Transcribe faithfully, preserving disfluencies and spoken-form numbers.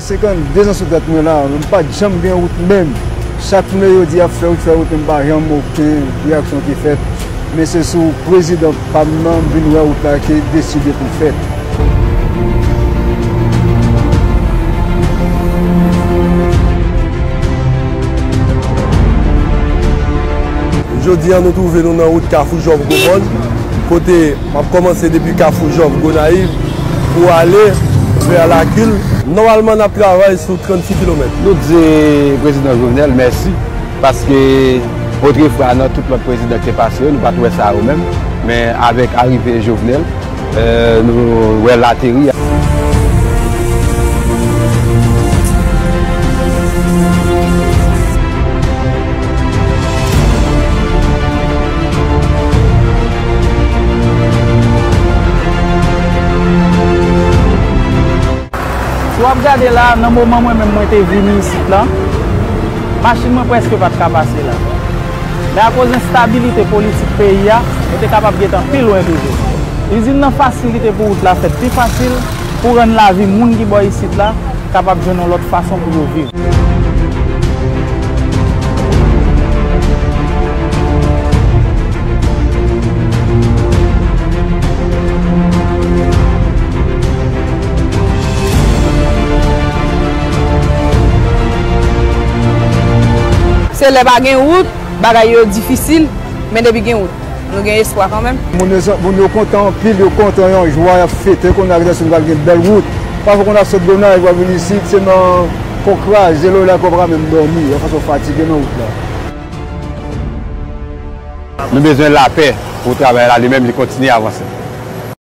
Senkannde zan sou tèt mwen la, m pa t janm gen wout menm. Chak moun yo di y ap fè wout, fè wout, men m pa janm okenn reyaksyon ki fèt. Men se sou prezidan pa m nan, m vin wè wout la ki deside pou l fèt. Jodi a, nou twouve nou nan wout Kafou Jòf Gwomòn, kote m ap kòmanse depi Kafou Jòf Gonayiv pou ale vè Lakil. Nòmalman, n ap travay sou trannsis kilomèt. Nou di prezidan Jovenel mèsi, paske otrefwa, nan tout lòt prezidan ki te pase yo, nou pa t wè sa yo menm. Men avèk arive Jovenel, euh, nou wè l ateri. Si w ap gade la, nan moman mwen menm mwen te vini isit la, machin mwen prèske pa t ka pase la. Men akoz enstabilite politik peyi a, nou te kapab gentan pi lwen toujou. Izin nan fasilite pou wout la fèt pi fasil, pou rann lavi moun ki bò isit la kapab jwenn yon lòt fason pou yo viv. Se lè pa gen wout, bagay yo difisil, men depi gen wout, nou gen espwa kanmenm. Moun yo, moun yo kontan anpil, yo kontan, yon jwa, y ap fete, kounye a gentan si nou pral gen bèl wout. Pafwa, kounye a sot Gonayiv, w ap vin isit, se nan kò kraze, lè w la, kò pa ka menm dòmi, yon fason fatige nan wout la. Nou bezwen lapè pou travay la, li menm, li kontinye avanse.